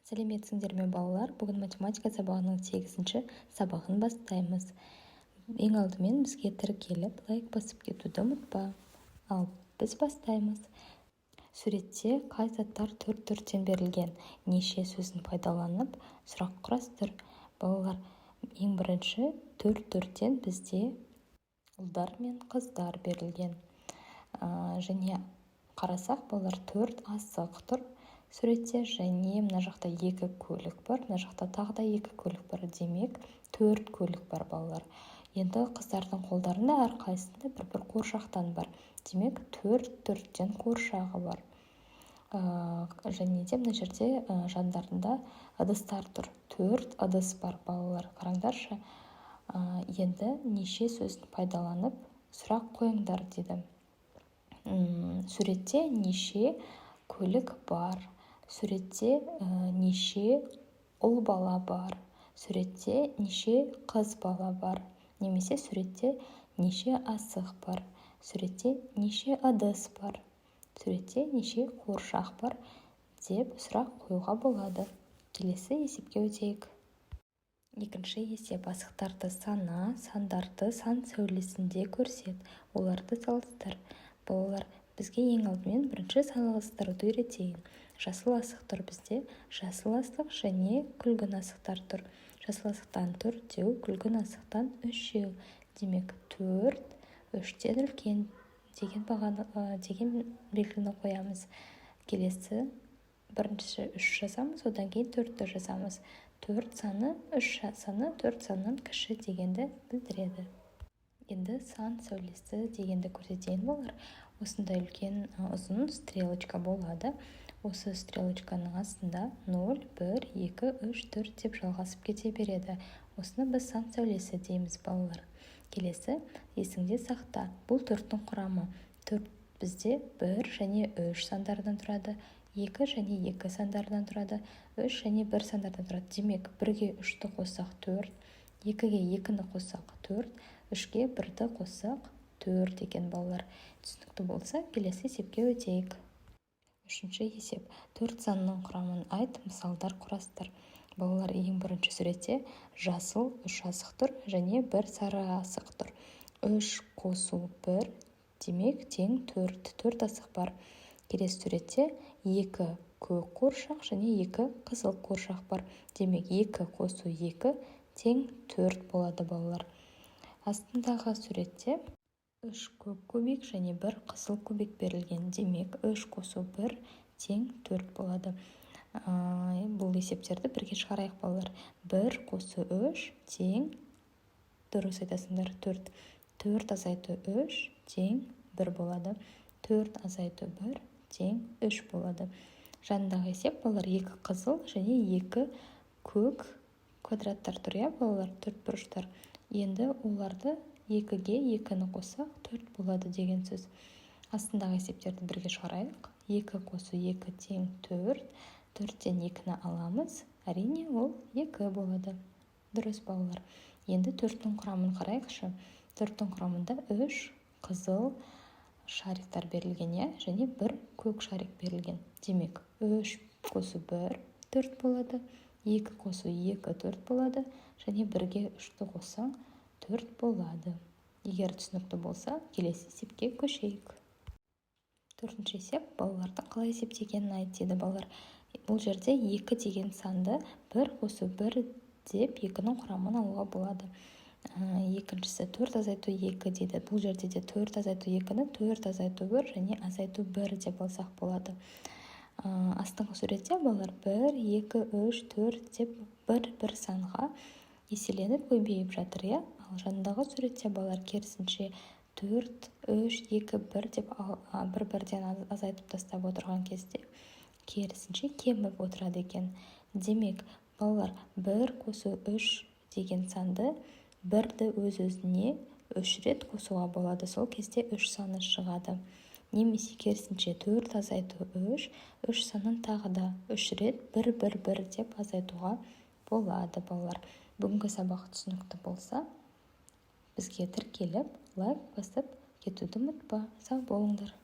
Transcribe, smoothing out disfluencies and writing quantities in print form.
Сәлеметсіңдер ме, балалар! Бүгін математика сабағының сегізінші сабағын бастаймыз. Ең алдымен бізге тіркеліп, лайк басып кетуді ұмытпа. Ал біз бастаймыз. Суретте қай заттар төрт-төрттен берілген? Неше сөзін пайдаланып, сұрақ құрастыр. Балалар, ең бірінші төрт-төрттен бізде ұлдар мен қыздар берілген. Және қарасақ, балалар, төрт асық тұр суретте және мына жақта екі көлік бар, мына жақта тағы да екі көлік бар. Демек, төрт көлік бар, балалар. Енді қыздардың қолдарында әрқайсысында бір-бір қуыршақтан бар. Демек, төрт төрттен қуыршағы бар. Және де мына жерде жандарында ыдыстар тұр. Төрт ыдыс бар, балалар, қараңдаршы. Енді неше сөзін пайдаланып, сұрақ қойыңдар дейді. Суретте неше көлік бар? Суретте неше ұл бала бар? Суретте неше қыз бала бар? Немесе суретте неше асық бар? Суретте неше ыдыс бар? Суретте неше қуыршақ бар деп сұрақ қоюға болады. Келесі есепке өтейік. Екінші есеп: асықтарды сана, сандарды сан сәулесінде көрсет, оларды салыстыр. Балалар, бізге ең алдымен бірінші салыстыруды үйретейін. Жасыл асық тұр бізде, жасыл асық және күлгін асықтар тұр. Жасыл асықтан төртеу, күлгін асықтан үшеу. Демек, төрт үштен үлкен деген бағаны, деген белгіні қоямыз. Келесі бірінші үш жазамыз, одан кейін төртті жазамыз. Төрт саны үш саны төрт саннан кіші дегенді білдіреді. Енді сан сәулесі дегенді көрсетейін, балалар. Осындай үлкен, ұзын стрелочка болады. Осы стрелочканың астында 0, 1, 2, 3, 4 деп жалғасып кете береді. Осыны біз сан сәулесі дейміз, балалар. Келесі, есіңде сақта, бұл төрттің құрамы. Төрт бізде бір және үш сандардан тұрады, екі және екі сандардан тұрады, үш және бір сандардан тұрады. Демек, бірге үшті қоссақ, төрт, екіге екіні қоссақ, төрт, үшке бірді қоссақ, төрт екен, балалар. Түсінікті болса, келесі есепке өтейік. Үшінші есеп: төрт санның құрамын айт, мысалдар құрастыр. Балалар, ең бірінші суретте жасыл үш асық тұр және бір сары асық тұр. Үш қосу бір, демек, тең төрт. Төрт асық бар. Келесі суретте екі көк қуыршақ және екі қызыл қуыршақ бар. Демек, екі қосу екі тең төрт болады, балалар. Астындағы суретте үш көк кубик және бір қызыл кубик берілген. Демек, үш қосу бір тең төрт болады. Бұл есептерді бірге шығарайық, балалар. Бір қосу үш тең, дұрыс айтасыңдар, төрт. Төрт азайту үш тең бір болады. Төрт азайту бір тең үш болады. Жанындағы есеп, балалар, екі қызыл және екі көк квадраттар тұр, иә, балалар, төрт бұрыштар. Енді оларды екіге екіні қоссақ, төрт болады деген сөз. Астындағы есептерді бірге шығарайық. Екі қосу екі тең төрт. Төрттен екіні аламыз, әрине, ол екі болады. Дұрыс, балалар. Енді төрттің құрамын қарайықшы. Төрттің құрамында үш қызыл шариктар берілген, иә, және бір көк шарик берілген. Демек, үш қосу бір төрт болады, екі қосу екі төрт болады және бірге үшті қоссаң, төрт болады. Егер түсінікті болса, келесі есепке көшейік. Төртінші есеп: балалардың қалай есептегенін айт дейді. Балалар, бұл жерде екі деген санды бір қосу бір деп екінің құрамын алуға болады. Екіншісі төрт азайту екі дейді. Бұл жерде де төрт азайту екіні төрт азайту бір және азайту бір деп алсақ болады. Астыңғы суретте, балалар, бір, екі, үш, төрт деп бір бір санға еселеніп, көбейіп жатыр, иә. Ал жанындағы суретте, балалар, керісінше, төрт, үш, екі, бір деп бір бірден азайтып тастап отырған кезде, керісінше, кеміп отырады екен. Демек, балалар, бір қосу үш деген санды бірді өз өзіне үш рет қосуға болады. Сол кезде үш саны шығады. Немесе керісінше, төрт азайту үш, үш санын тағы да үш рет бір, бір, бір деп азайтуға болады. Балалар, бүгінгі сабақ түсінікті болса, бізге тіркеліп, лайк басып кетуді ұмытпа. Сау болыңдар!